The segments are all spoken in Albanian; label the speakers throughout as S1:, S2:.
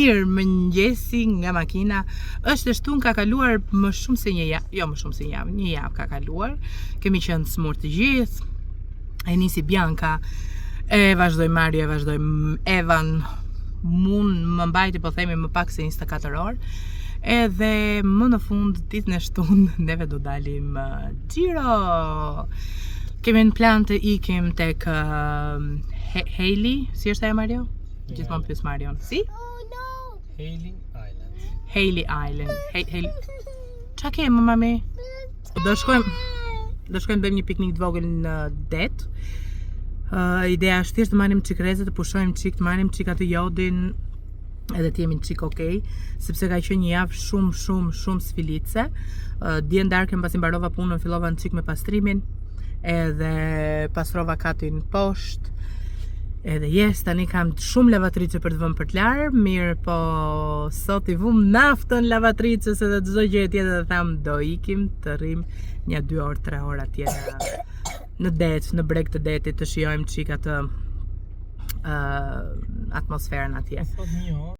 S1: Mirëmëngjesi nga makina. Është e shtunë ka kaluar më shumë se një javë, jo më shumë se një javë, një javë ka kaluar. Kemi qenë të sëmurë të gjithë. E nisi Bianca, e vazhdoi Mario, e vazhdoi Evan. Mun më mbajti po themi më pak se 24 orë. Edhe më në fund ditën e shtunë neve do dalim uh, xhiro. Kemi në plan të ikim tek uh, Hailey, si është ajo Mario? Gjithmonë pyes Marion. Si?
S2: Oh no.
S3: Hailey Island.
S1: Hailey Island. Hey, Hailey. Ça ke më mami? Do shkojmë do shkojmë bëjmë një piknik të vogël në det. Uh, ideja është thjesht të marrim çik rreze, të pushojmë çik, të marrim çik atë jodin, edhe të jemi çik okay, sepse ka qenë një javë shumë shumë shumë sfilitëse. Uh, dje në darkë mbasi mbarova punën, fillova një çik me pastrimin, edhe pastrova katin poshtë. Edhe yes, tani kam shumë lavatriçe për të vënë për të larë, mirë po sot i vum naftën lavatriçes edhe çdo gjë tjetër dhe tham do ikim të rrim një 2 orë, 3 orë atje në, në det, në breg të detit të shijojmë çik atë uh, atmosferën atje.
S3: Sot një orë.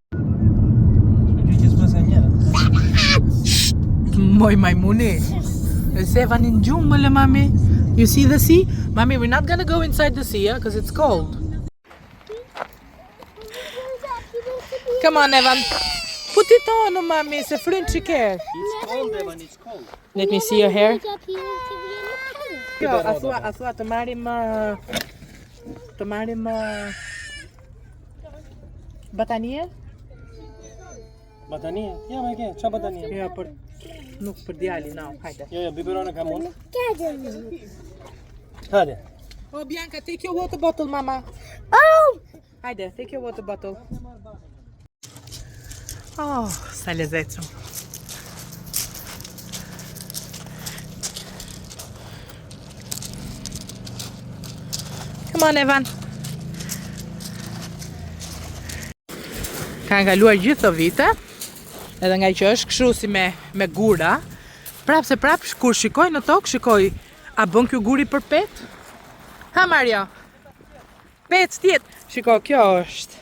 S3: Gjë që s'më se një.
S1: Moj majmuni. E se Evani në gjumë, më lë mami. You see the sea? Mami, we're not gonna go inside the sea, because it's cold. Come on, Evan. Put it on, oh, mami, se fryn çike.
S3: It's cold, Evan, it's cold.
S1: Let me see your hair. Kjo, a thua, a thua të marrim ë, të marrim ë, batanije?
S3: Batanije? Ja, më ke, ça batanije?
S1: Jo, për nuk për djalin, no, hajde.
S3: Jo, jo, biberonë kam unë. Hajde.
S1: Oh, Bianca, take your water bottle, mama.
S2: Oh!
S1: Hajde, take your water bottle. Oh, sa lezetshëm. Come on, Evan. Kanë kaluar gjithë këto vite, edhe nga që është kështu si me, me gura, prapë se prapë, kur shikoj në tokë, shikoj, a bën ky guri për petë? Ha, Mario? Petë tjetë. Shiko, kjo është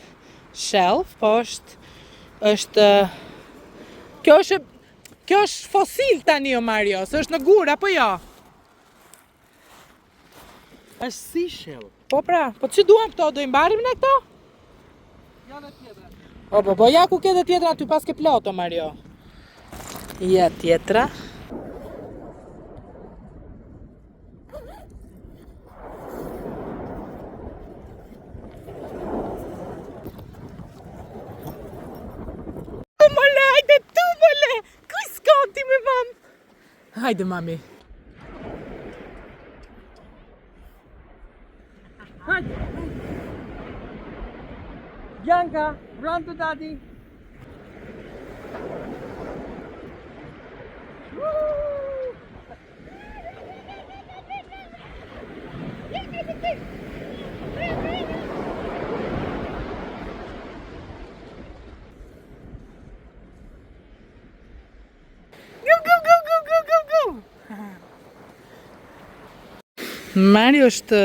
S1: shelf, po është, është, kjo është, kjo është fosil tani o Mario, se është në gur, apo jo?
S3: Është seashell.
S1: Po pra, po që duam këto, do i mbarim ne këto?
S3: Ja dhe tjetra.
S1: O, po, po, ja ku ke dhe tjetra aty paske plot, o Mario. Ja tjetra. Tu mole, hajde tu mole! Ku s'kon ti me mam? Hajde mami.
S3: Hajde. Bianca, run to daddy.
S1: Go, go, go, go, go, go, go! Mario është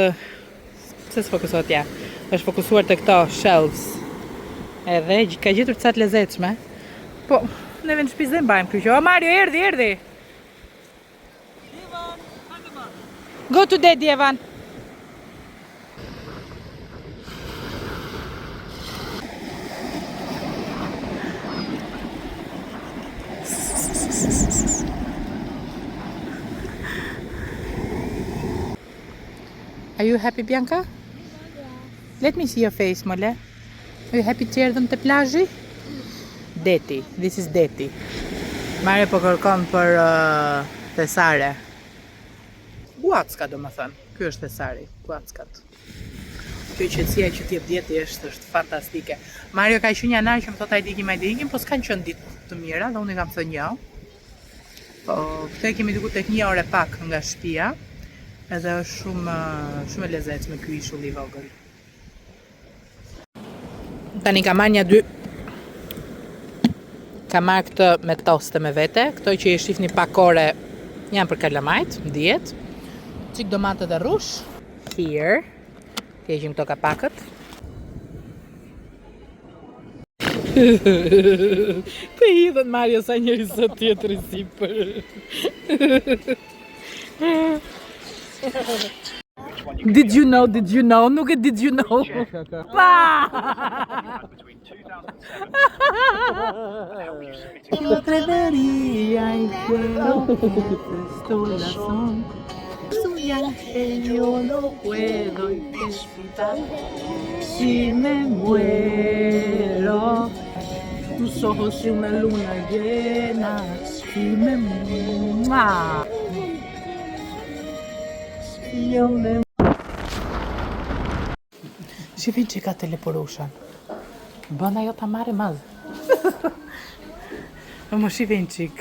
S1: pse s'fokusohet ja? Është fokusuar te këto shells. Edhe ka gjetur ca të lezetshme. Po, neve në shtëpi s'e mbajmë, kështu që o Mario erdhi, erdhi. Go to daddy Evan. Are you happy, Bianca? Let me see your face, mole. Are you happy që erdhëm te plazhi? Deti, this is deti. Mario po kërkon për uh, thesare. Guacka do më thënë. Ky është thesari, guackat. Kjo qetësia që t'jep deti është është fantastike. Mario ka qenë janar që më thotë hajde ikim, hajde ikim, po s'kanë qenë ditë të mira dhe unë i kam thënë jo. Po, këtë e kemi diku tek një orë e pak nga shtëpia. Edhe është shumë shumë e lezetshme ky ishull i vogël. Tani kam marrë një dy Kam marrë këtë me toste me vete, këto që i shifni pak ore janë për kalamajt, diet. Çik domate dhe rrush. Here. T'i heqim këto kapakët. Të hidhen Mario sa njëri së tjetri sipër. Did you know, did you know, nuk e did you know. Pa! Lo atrevería y tu razón. Su viaje yo no puedo intensificar. Si me muero, tus ojos y una luna llena. Si me muero. Yo me Shifin që ka të leporushan. Bën ajo ta marrë madh. Po më shifin çik.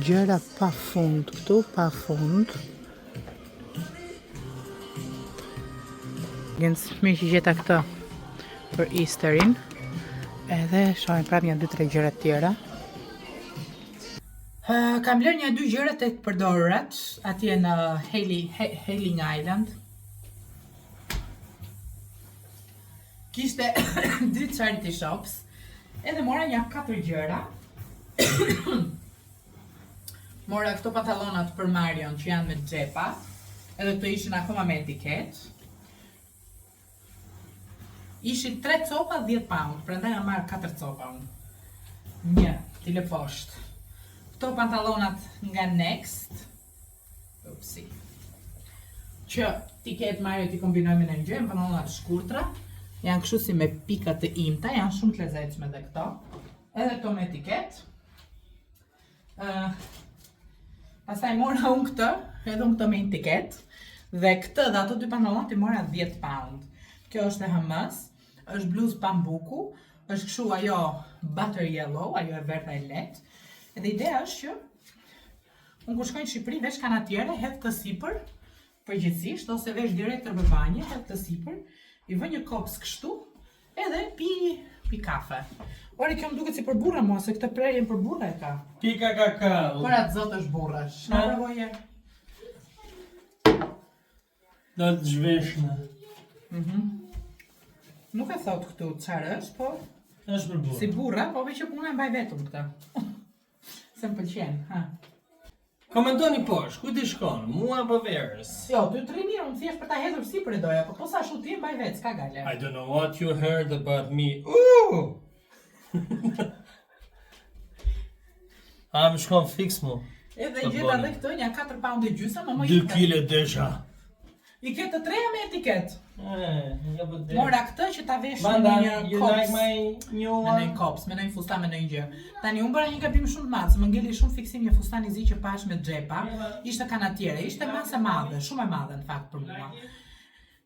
S1: Gjëra pa fund këtu, pa fund. Gens, mirë që gjeta këtë për Easterin. Edhe shohim prapë një dy tre gjëra të tjera. Uh, kam blerë një dy gjëra të përdorurat atje në Haley, Hayling Island. Kishte dy charity shops. Edhe mora një katër gjëra. mora këto pantallonat për Marion që janë me xhepa. Edhe këto ishin akoma me etiket. Ishin 3 copa 10 pound, prandaj jam marrë 4 copa unë. Një, t'i lë poshtë. Këto pantallonat nga Next. Upsi. Që ti ketë Mario t'i kombinoj me në gjë, janë pantallonat shkurtra. Janë kështu si me pika të imta, janë shumë të lezetshme dhe këto. Edhe këto me etiket. Uh, pastaj mora unë këtë, edhe unë këtë me etiket. Dhe këtë dhe ato dy pantallonat i mora 10 pound. Kjo është e H&M-s, është bluzë pambuku, është kështu ajo butter yellow, ajo e verdha e lehtë. Edhe ideja është që unë kur shkoj në Shqipëri vesh kanatiere, hedh të sipër, përgjithsisht ose vesh direkt në banjë, hedh të sipër, i vë një kops kështu, edhe pi pi kafe. Ore, kjo më duket si për burra mua, se këtë prerjen për burra e ka.
S3: Pika kakao.
S1: Për atë zot është burrash. Na provoje.
S3: Do të zhveshme.
S1: Mhm. Nuk e thot këtu çfarë është, po
S3: Është për burra.
S1: si burra, po veç që puna e mbaj vetëm këtë. Se më pëlqen, ha.
S3: Komentoni poshtë, ku ti shkon, mua apo Verës?
S1: Jo, dy tre mirë, unë thjesht për ta hedhur sipër e doja, po po sa ashtu ti e mbaj vetë, s'ka gale.
S3: I don't know what you heard about me. Ooh! A, më shkon fiks mu.
S1: Edhe
S3: Të
S1: gjeta
S3: bone.
S1: edhe këtë, një 4 pound e gjysmë, më
S3: 2 kilo desha.
S1: I ke të treja me etiket.
S3: E, nga po dhe.
S1: Mora këtë që ta vesh me
S3: Manda,
S1: një
S3: you
S1: kops.
S3: like my new
S1: Me
S3: one?
S1: ndonjë kops, me ndonjë fustan, me ndonjë gjë. Tani unë bëra një gabim shumë të madh, se më ngeli shumë fiksim një fustan i zi që pash me xhepa. Ishte kanatiere, ishte masë e madhe, shumë e madhe në fakt për mua.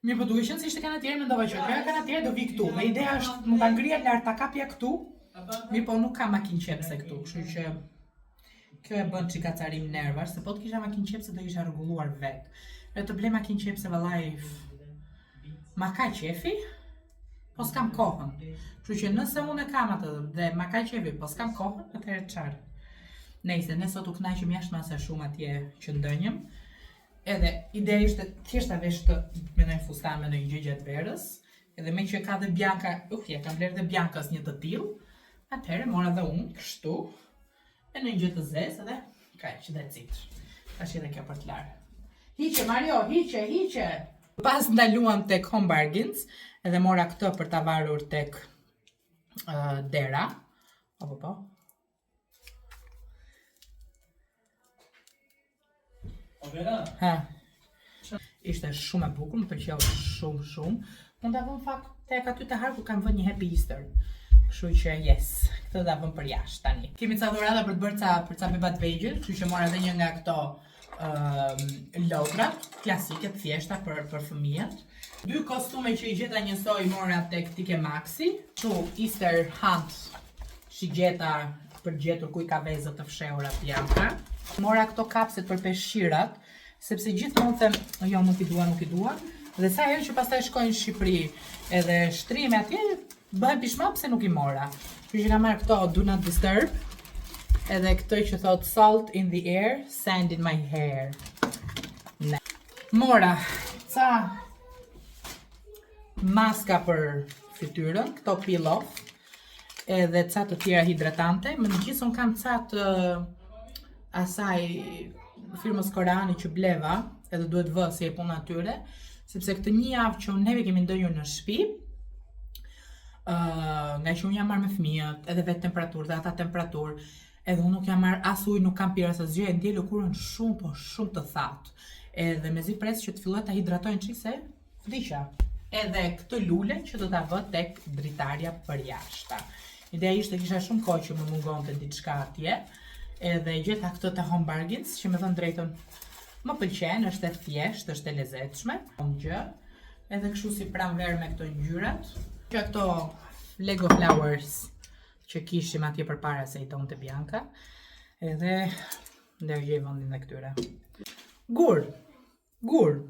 S1: Mirë, po duke qenë se ishte kanatiere, mendova që kjo kanatiere do vi këtu. Dhe ideja është mund ta ngrija lart ta kapja këtu. Mirë, po nuk ka makinë qepse këtu, kështu që kjo e bën çik acarim nervash, se po të kisha makinë qepse do isha rregulluar vet. Dhe të blej makinë qepse vallai ma ka qefi, po s'kam kohën. Kështu që nëse unë e kam atë dhe ma ka qefi, po s'kam kohën, atëherë çfarë? Nejse, ne sot u kënaqëm jashtë mase shumë atje që ndënjëm. Edhe ideja ishte thjesht ta vesh të me ndonjë fustan me ndonjë gjë gjatë verës. Edhe me që ka dhe Bianca, uh, ja kam blerë dhe Biancës një të tillë. Atëherë mora dhe unë kështu me ndonjë gjë të zezë edhe kaq, that's it. Tash edhe kjo për të larë. Hiqe Mario, hiqe, hiqe. Pas ndaluam tek Home Bargains edhe mora këtë për ta varur tek uh, dera. Apo po?
S3: O Vera?
S1: Ha. Ishte shumë e bukur, më pëlqeu shumë shumë. Mund ta vëm fakt tek aty te harku kam vënë një Happy Easter. Kështu që yes, këtë ta vëm për jashtë tani. Kemi ca dhurata për të bërë ca për ca beba të vegjël, kështu që mora edhe një nga këto ëm lodra klasike të thjeshta për për fëmijët. Dy kostume që i gjeta njësoj mora tek TK Maxi. Kështu Easter Hunt shigjeta për gjetur ku i ka vezët të fshehura Bianca. Mora këto kapset për peshqirat, sepse gjithmonë them, jo nuk i dua, nuk i dua. Dhe sa herë që pastaj shkoj në Shqipëri edhe shtrihemi atje, bëhem pishman pse nuk i mora. Kështu që kam marrë këto Do Not Disturb, edhe këtë që thot salt in the air, sand in my hair. Ne. Mora ca. Maska për fytyrën, këto peel off, edhe ca të tjera hidratante. Më në gjithë unë kam ca të asaj firmës koreane që bleva, edhe duhet vë si e puna atyre, sepse këtë një javë që unë neve kemi ndenjur në shtëpi, uh, nga që unë jam marrë me fëmijët, edhe vetë temperaturë dhe ata temperaturë, edhe unë nuk jam marrë as ujë, nuk kam pirë as asgjë, e ndjej lëkurën shumë, po shumë të thatë. Edhe mezi pres që të filloj ta hidratojnë çik se vdiqa. Edhe këtë lule që do ta vë tek dritarja përjashta. Ideja ishte kisha shumë kohë që më mungonte diçka atje. Edhe gjeta këtë te Home Bargains, që me thënë drejtën më pëlqen, është e thjeshtë, është e lezetshme. Gjë. Edhe kështu si pranverë me këto ngjyrat. Që këto Lego Flowers që kishim atje përpara se i donte Bianca. Edhe ndër gjej vendin e këtyre. Gur. Gur.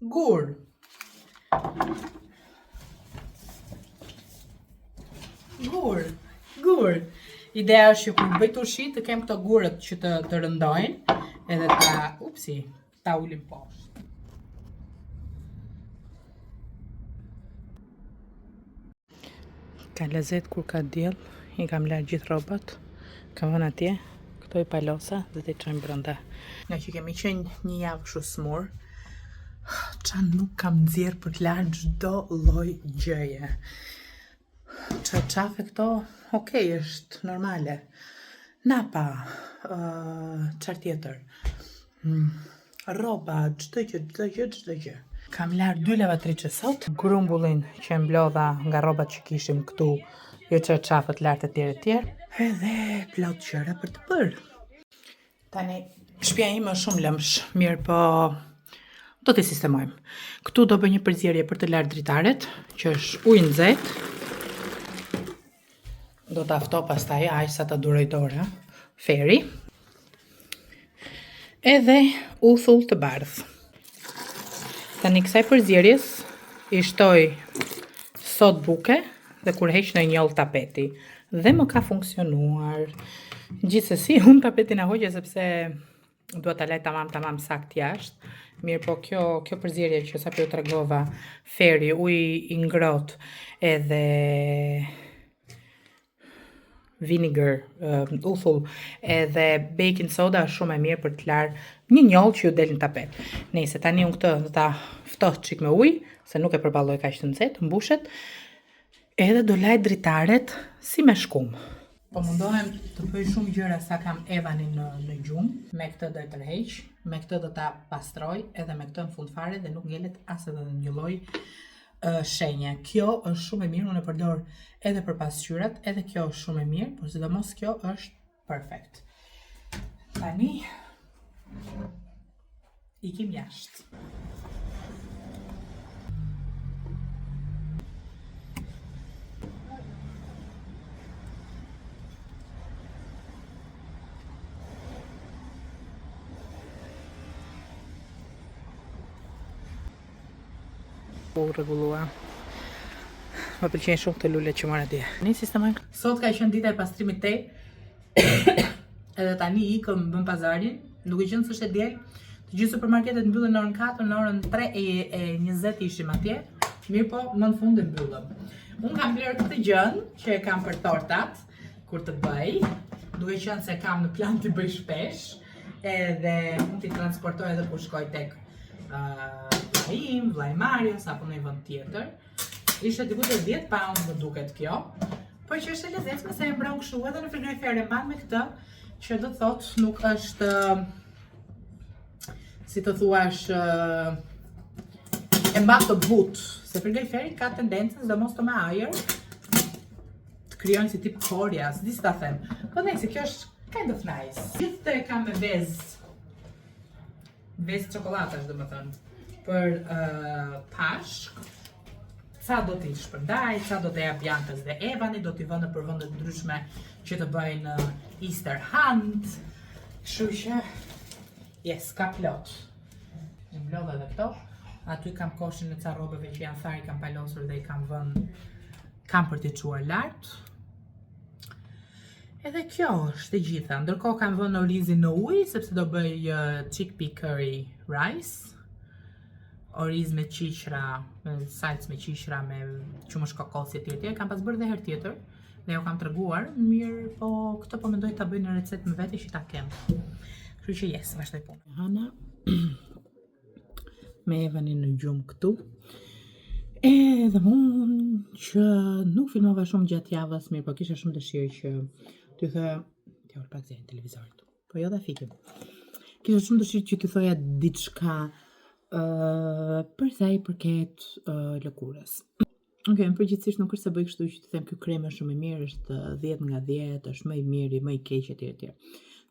S1: Gur. Gur. Gur. Ideja është që kur bëj turshi të kem këto gurët që të, të rëndojnë edhe ta, upsi, ta ulim poshtë. Ka lezet kur ka diell, i kam larë gjithë rrobat, kam vënë atje, këto i palosa dhe t'i çojmë brenda. Nga që kemi qenë një javë kështu sëmurë, ça nuk kam nxjerrë për të larë çdo lloj gjëje. Çarçafe këto, okej, është normale. Napa, uh, çfarë tjetër? Mm, rroba, çdo gjë, çdo gjë, çdo gjë. Kam larë dy lavatriçe sot, grumbullin që e mblodha nga rrobat që kishim këtu, jo çarçafët lart e tjerë e tjerë, edhe plot gjëra për të bërë. Tani, shtëpia ime është shumë lëmsh, mirë po do t'i sistemojmë. Këtu do bëj një përzierje për të larë dritaret, që është ujë nxehtë. Do ta ftoh pastaj aq sa ta duroj dora. Fairy. Edhe uthull të bardhë. Tani kësaj përzierjes i shtoj sodë buke dhe kur heq ndonjë njollë tapeti. Dhe më ka funksionuar. Gjithsesi, unë tapetin e hoqa sepse dua ta laj tamam tamam sakt jashtë. Mirë, po kjo kjo përzierje që sapo ju tregova, Fairy, uji i ngrohtë edhe vinegar, uh, uthull edhe baking soda është shumë e mirë për të larë një njollë që ju del në tapet. Nejse tani unë këtë do ta ftoh çik me ujë, se nuk e përballoj kaq të nxehtë, mbushet. Edhe do laj dritaret si me shkumë. Po mundohem të bëj shumë gjëra sa kam Evanin në në gjumë. Me këtë do e tërheq, me këtë do ta pastroj edhe me këtë në fund fare dhe nuk ngelet as edhe në një lloj uh, shenje. Kjo është shumë e mirë, unë e përdor edhe për pasqyrat, edhe kjo është shumë e mirë, por sidomos kjo është perfekt. Tani ikim jashtë. U rregullua. Më pëlqejnë shumë këto lule që mora dje. Ne sistemojmë. Sot ka qenë dita e pastrimit te. Edhe tani ikëm bëm pazarin, duke qenë se është e diel. Të gjithë supermarketet mbyllen në orën 4, në orën 3 e, e 20 ishim atje. Mirë po, më në fund e mbyllëm. Unë kam blerë këtë gjën që e kam për tortat kur të bëj, duke qenë se kam në plan t'i bëj shpesh, edhe mund t'i transportoj edhe kur shkoj tek uh, vllai im, vllai Marios apo në një vend tjetër. Ishte diku te 10 pound më duket kjo. Por që është e lezetshme se e mbron kështu edhe në frigorifer e mban me këtë, që do të thotë nuk është si të thuash e mban të butë, se frigoriferi ka tendencën, sidomos të me ajër, të krijojnë si tip korja, s'di si ta them. Po nejse, kjo është kind of nice. Gjithë të e kam me vezë Vezë çokollatash, domethënë, për uh, Pashk. Ca do t'i shpërndaj, ca do t'i jap Biancës dhe Evanit, do t'i vë nëpër vende të ndryshme që të bëjnë Easter hunt. Kështu që, yes, ka plot. I mblodha edhe këto. Aty kam koshin e ca rrobeve që janë tharë, i kam palosur dhe i kam vënë, kam për t'i çuar lart. Edhe kjo është e gjitha. Ndërkohë kam vënë orizin në ujë sepse do bëj uh, chickpea curry rice. Oriz me qiqra, me salcë me qiqra, me qumësht kokosi etj etj. Kam pas bërë dhe herë tjetër dhe ju kam treguar, mirë, po këtë po mendoj ta bëj në recetë më vete që ta kem. Kështu që yes, vazhdoj punën. Hana me Evanin në gjumë këtu. Edhe unë që nuk filmova shumë gjatë javës, mirë, po kisha shumë dëshirë që t'ju thoja, t'ja ul pak zërin televizorit. Po jo ta fikim. Kisha shumë dëshirë që t'ju thoja diçka për sa i përket lëkurës. Ok, në përgjithsisht nuk është se bëj kështu që të them ky krem është shumë i mirë, është 10 nga 10, është më i miri, më i keq etj etj.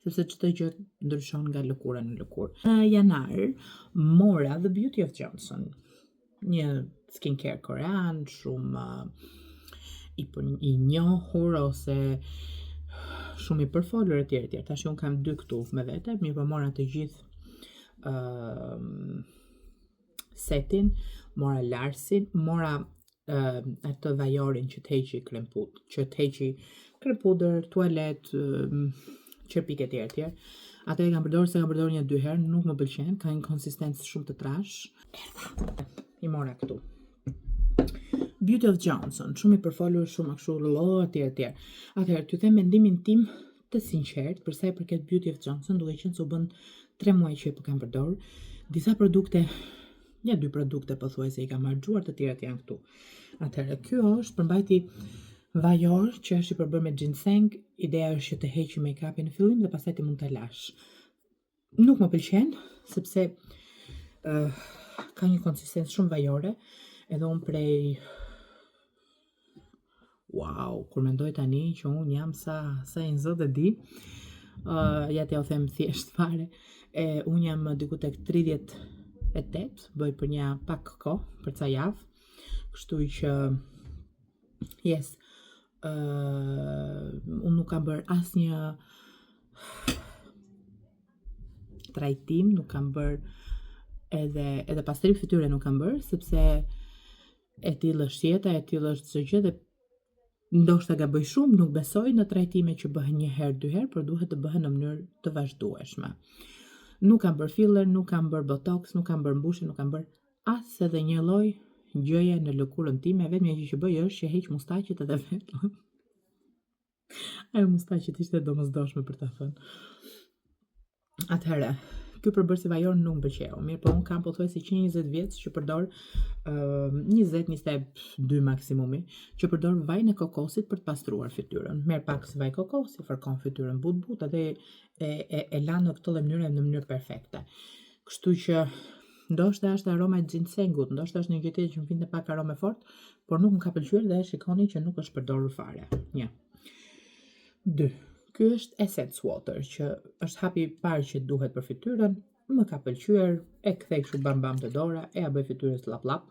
S1: Sepse çdo gjë ndryshon nga lëkura në lëkurë. Në janar mora The Beauty of Joseon, një skincare korean, shumë i njohur ose shumë i përfolur etj etj. Tash unë kam dy këtu me vete, mirë po mora të gjithë setin, mora larsin, mora atë vajorin që të heqi krem pud, që të heqi krem pudër, tualet, qerpik etj etj. Atë e kam përdorur se kam përdorur një dy herë, nuk më pëlqen, ka një konsistencë shumë të trash. Erdha. I mora këtu. Beauty of Joseon, shumë i përfolur, shumë kështu rrullo etj etj. Atëherë, t'ju them mendimin tim të sinqert për sa i përket Beauty of Joseon, duke qenë se u bën 3 muaj që e po kam përdorur. Disa produkte, ja dy produkte pothuajse i kam harxhuar, të tjerat janë këtu. Atëherë, ky është përmbajti vajor që është i përbërë me ginseng. Ideja është që të heqi make-upin në fillim dhe pastaj ti mund ta lash. Nuk më pëlqen sepse ka një konsistencë shumë vajore, edhe unë prej. Wow, kur mendoj tani që unë jam sa i zot e di, ja t'ja u them thjesht fare, e, unë jam diku tek 38, bëj për një pak kohë, për ca javë, kështu që, yes, unë nuk kam bërë asnjë trajtim, nuk kam bërë edhe pastrim fytyre nuk kam bërë, sepse e tillë është jeta, e tillë është çdo gjë dhe ndoshta gaboj shumë, nuk besoj në trajtime që bëhen një herë, dy herë, por duhet të bëhen në mënyrë të vazhdueshme. Nuk kam bërë filler, nuk kam bërë botox, nuk kam bërë mbushje, nuk kam bërë as edhe një lloj gjëje në lëkurën time, vetëm gjë që bëj është që heq mustaqet edhe vetëm. Ajo mustaqet ishte domosdoshme për ta thënë. Atëherë, ky përbërës vajor nuk më pëlqeu. Mirë, po un kam pothuajse 120 vjet që përdor 20-22 maksimumi, që përdor vajin e kokosit për të pastruar fytyrën. Merr pak vaj kokosi, fërkon fytyrën but but edhe e lan në këtë lloj mënyre në mënyrë perfekte. Kështu që ndoshta është aroma e ginsengut, ndoshta është një gjë tjetër që më vinte pak aromë fort, por nuk më ka pëlqyer dhe e shikoni që nuk është përdorur fare. Një. Dy. Ky është Essence Water, që është hapi i parë që duhet për fytyrën, më ka pëlqyer, e kthej kështu bam bam të dora, e ja bëj fytyrës lap lap.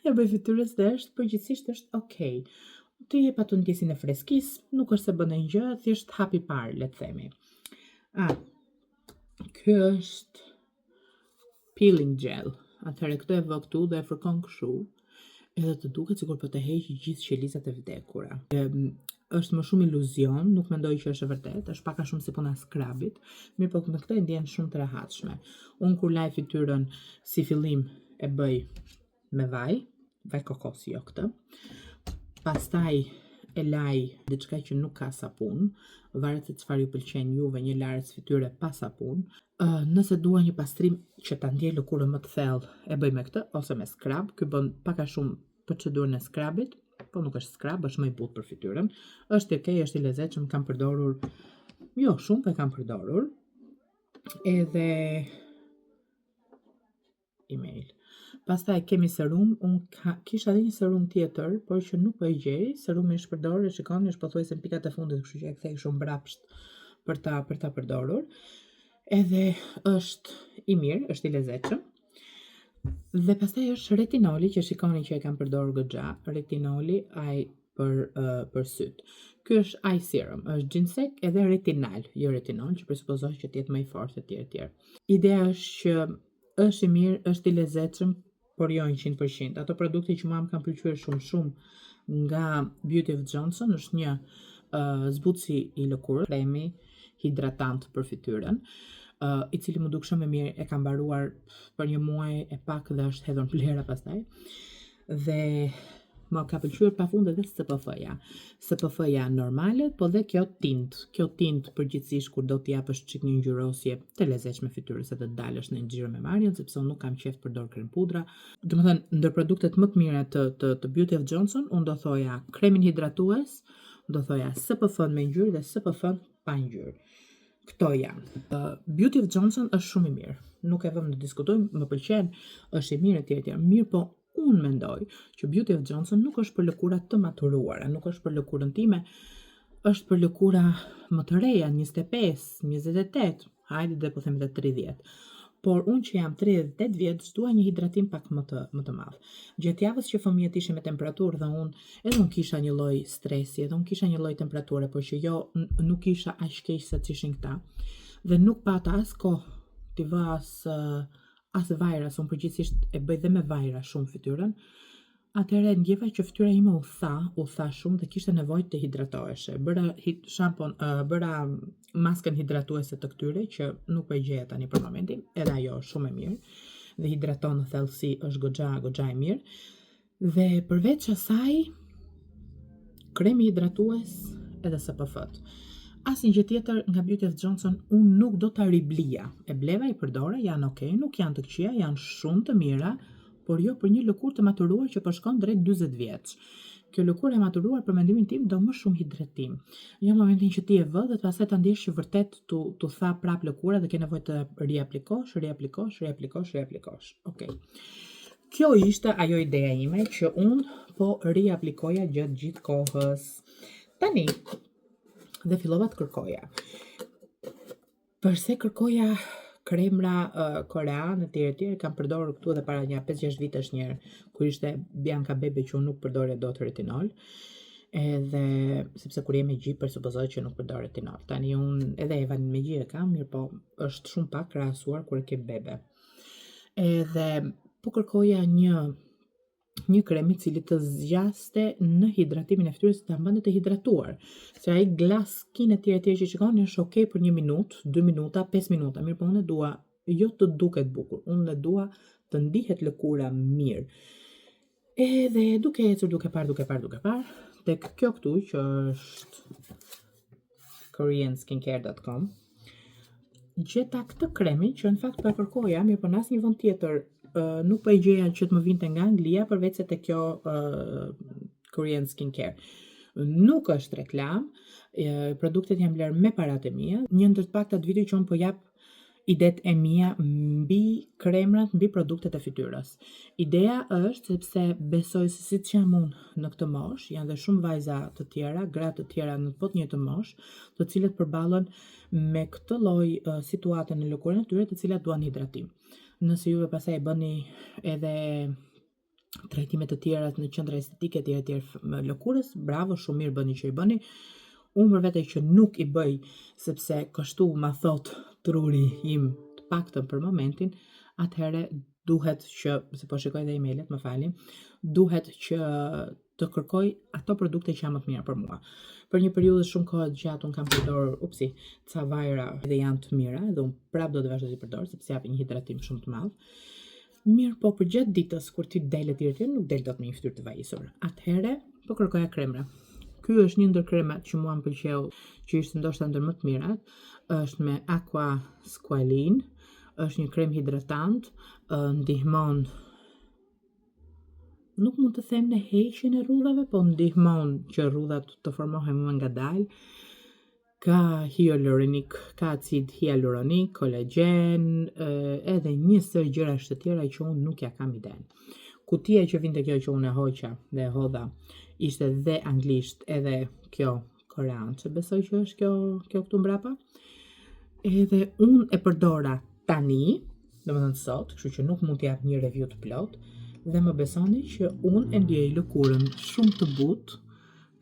S1: Ja bëj fytyrës dhe është përgjithsisht është okay. Të jep atë ndjesinë e freskisë, nuk është se bën ndonjë gjë, thjesht hapi i parë, le të themi. Ah, ky është peeling gel. Atëherë këtë e vë këtu dhe e fërkon kështu, edhe të duket sikur po të heq gjithë qelizat e vdekura. Është më shumë iluzion, nuk mendoj që është e vërtetë, është pak a shumë si puna e scrubit, mirë po me këtë e ndjen shumë të rehatshme. Unë kur laj fytyrën si fillim e bëj me vaj, vaj kokosi jo këtë. Pastaj e laj diçka që nuk ka sapun, varet se çfarë ju pëlqen juve, një larës fytyre pa sapun. Nëse dua një pastrim që ta ndjej lëkurën më të thellë, e bëj me këtë ose me scrub. Ky bën pak a shumë procedurën e scrubit, po nuk është scrub, është më i butë për fytyrën. Është okay, është i lezetshëm, kam përdorur, jo shumë, po e kam përdorur. Edhe email. Pastaj kemi serum, unë kisha edhe një serum tjetër, por që nuk po e gjej. Serumi është përdorur, e shikoni, është pothuajse në pikat e fundit, kështu që e kthej shumë mbrapsht për ta përdorur. Edhe është i mirë, është i lezetshëm. Dhe pastaj është retinoli që shikoni që e kam përdorur goxha, retinoli ai për syt. Ky është eye serum, është ginseng edhe retinal, jo retinol, që presupozohet që të jetë më i fortë etj etj. Ideja është që është i mirë, është i lezetshëm, por jo 100%. Ato produkte që mua më kanë pëlqyer shumë shumë nga Beauty of Joseon është një zbutësi i lëkurës, kremi hidratant për fytyrën. i cili më duk shumë e mirë, e kam mbaruar për një muaj e pak dhe është hedhur në plehra pastaj. Dhe më ka pëlqyer pafund edhe SPF-ja. SPF-ja normale, po dhe kjo tint. Kjo tint përgjithsisht kur do t'i japësh çik një ngjyrosje të lezetshme fytyrës edhe të dalësh në një xhiro me Marion, sepse unë nuk kam qejf të përdor krem pudra. Domethënë, ndër produktet më të mira të Beauty of Joseon, unë do thoja kremin hidratues, do thoja SPF me ngjyrë dhe SPF pa ngjyrë. Këto janë. Beauty of Joseon është shumë i mirë. Nuk e vëm në diskutim, më pëlqen, është i mirë etj etj. Mirë, po unë mendoj që Beauty of Joseon nuk është për lëkura të maturuara, nuk është për lëkurën time, është për lëkura më të reja, 25, 28, hajde dhe po them edhe 30. Por unë që jam 38 vjeç, dua një hidratim pak më të madh. Gjatë javës që fëmijët ishin me temperaturë dhe unë edhe unë kisha një lloj stresi, edhe unë kisha një lloj temperature, por që jo nuk isha aq keq sa ç'ishin këta. Dhe nuk pata as kohë t'i vë as vajra, se unë përgjithsisht e bëj dhe me vajra shumë fytyrën. Atëherë ndjeva që fytyra ime u tha, u tha shumë dhe kishte nevojë të hidratoheshe. Bëra shampon, bëra maskën hidratuese të këtyre që nuk po e gjeja tani për momentin, edhe ajo është shumë e mirë dhe hidraton në thellësi, është goxha goxha e mirë. Dhe përveç asaj, kremi hidratues edhe SPF-t. Asnjë gjë tjetër nga Beauty of Joseon unë nuk do ta riblija. E bleva, i përdora, janë okay, nuk janë të këqija, janë shumë të mira, por jo për një lëkurë të maturuar që po shkon drejt 40 vjeç. Kjo lëkurë e maturuar për mendimin tim do më shumë hidratim. Jo momentin që ti e vë dhe pastaj ta ndjesh që vërtet tu tha prap lëkura dhe ke nevojë të riaplikosh, riaplikosh, riaplikosh, riaplikosh. Okej. Kjo ishte ajo ideja ime që unë po riaplikoja gjatë gjithë kohës. Tani, dhe fillova të kërkoja. Përse kërkoja kremra korean e tjerë e tjerë, kam përdorur këtu edhe para një 5-6 vitesh një herë, kur ishte Bianca Bebe që unë nuk përdorja dot retinol. Edhe sepse kur je me gji presupozohet që nuk përdor retinol. Tani unë edhe Evan me gji e kam, mirë po është shumë pak krahasuar kur e ke bebe. Edhe po kërkoja një krem i cili të zgjaste në hidratimin e fytyrës, ta mbante të hidratuar. Se ai glass skin e tjerë e tjerë që shikoni është okay për një minutë, 2 minuta, 5 minuta. Mirë po unë e dua jo të duket bukur, unë e dua të ndihet lëkura mirë. Edhe duke ecur, duke parë, duke parë, duke parë, tek kjo këtu që është koreanskincare.com, gjeta këtë kremin që në fakt po e kërkoja, mirë po në asnjë vend tjetër nuk po e gjeja që të më vinte nga Anglia përveç se te kjo Korean Skincare. Nuk është reklam, produktet janë blerë me paratë e mia, një ndër të paktat video që unë po jap idet e mia mbi kremrat, mbi produktet e fytyrës. Ideja është sepse besoj se siç jam unë në këtë moshë, janë dhe shumë vajza të tjera, gra të tjera në po të njëjtën moshë, të cilët përballen me këtë lloj situate në lëkurën e tyre, të cilat duan hidratim. Nëse juve pastaj e bëni edhe trajtime të tjera në qendra estetike etj etj me lëkurës, bravo, shumë mirë bëni që i bëni. Unë për vete që nuk i bëj sepse kështu ma thot truri im të paktën për momentin, atëherë duhet që, se po shikoj edhe emailet, më falni, duhet që të kërkoj ato produkte që janë më të mira për mua. Për një periudhë shumë kohë të gjatë unë kam përdorur, upsi, ca vajra dhe janë të mira dhe unë prapë do të vazhdoj të përdor sepse japin një hidratim shumë të madh. Mirë, po për gjatë ditës kur ti del e tjerë tjerë, nuk del dot me një fytyrë të vajisur. Atëherë po kërkoja kremra. Ky është një ndër kremat që mua më pëlqeu, që ishte ndoshta ndër më të mirat, është me aqua squalene, është një krem hidratant, ndihmon nuk mund të them në heqjen e rrudhave, po ndihmon që rrudhat të formohen më ngadalë. Ka hyaluronik, ka acid hyaluronik, kolagen, edhe një sërë gjërash të tjera që unë nuk ja kam idenë. Kutia që vinte kjo që unë e hoqa dhe e hodha ishte dhe anglisht edhe kjo korean, që besoj që është kjo këtu mbrapa. Edhe unë e përdora tani, domethënë sot, kështu që nuk mund t'jap një review të plot, dhe më besoni që unë e ndjej lëkurën shumë të butë,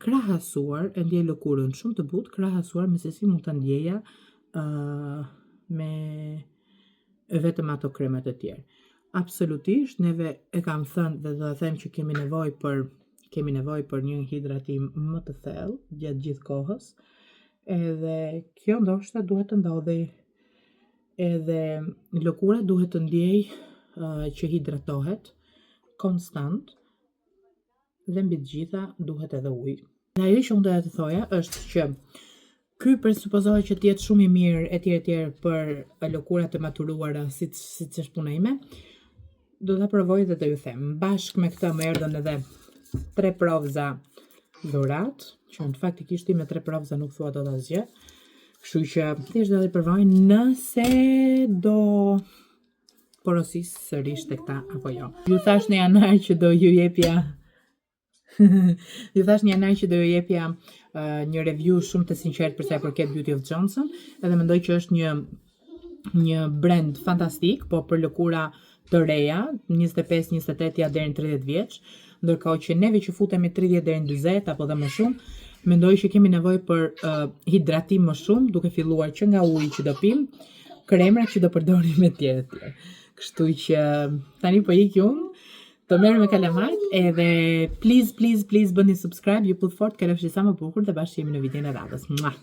S1: krahasuar, e ndjej lëkurën shumë të butë krahasuar me se si mund ta ndjeja me vetëm ato kremat e tjerë. Absolutisht, neve e kam thënë dhe do ta them që kemi nevojë për një hidratim më të thellë gjatë gjithë kohës. Edhe kjo ndoshta duhet të ndodhi. Edhe lëkura duhet të ndjej që hidratohet konstant dhe mbi të gjitha duhet edhe ujë. Dhe ajo që unë doja të thoja është që ky presupozohet që të jetë shumë i mirë e tjerë e tjerë për lëkurat e maturuara siç siç është puna ime. Do ta provoj dhe do ju them. Bashkë me këtë më erdhën edhe tre provza dhurat, që në faktikisht ti me tre provza nuk thua dot asgjë. Kështu që thjesht do t'i provoj nëse do porosis sërish te këta apo jo. Ju thash në janar që do ju jepja Ju thash në janar që do ju jepja një review shumë të sinqert për sa i përket Beauty of Joseon, edhe mendoj që është një brand fantastik, po për lëkura të reja, 25, 28 ja deri në 30 vjeç, ndërkohë që neve që futemi 30 deri në 40 apo dhe më shumë, mendoj që kemi nevojë për hidratim më shumë, duke filluar që nga uji që do pim, kremrat që do përdorim e tjerë e tjerë. Kështu që tani po ik unë, të merrem me kalamajt edhe please, please, please bëni subscribe, ju puth fort, kalofshi sa më bukur dhe bashkë jemi në videon e radhës. Mua!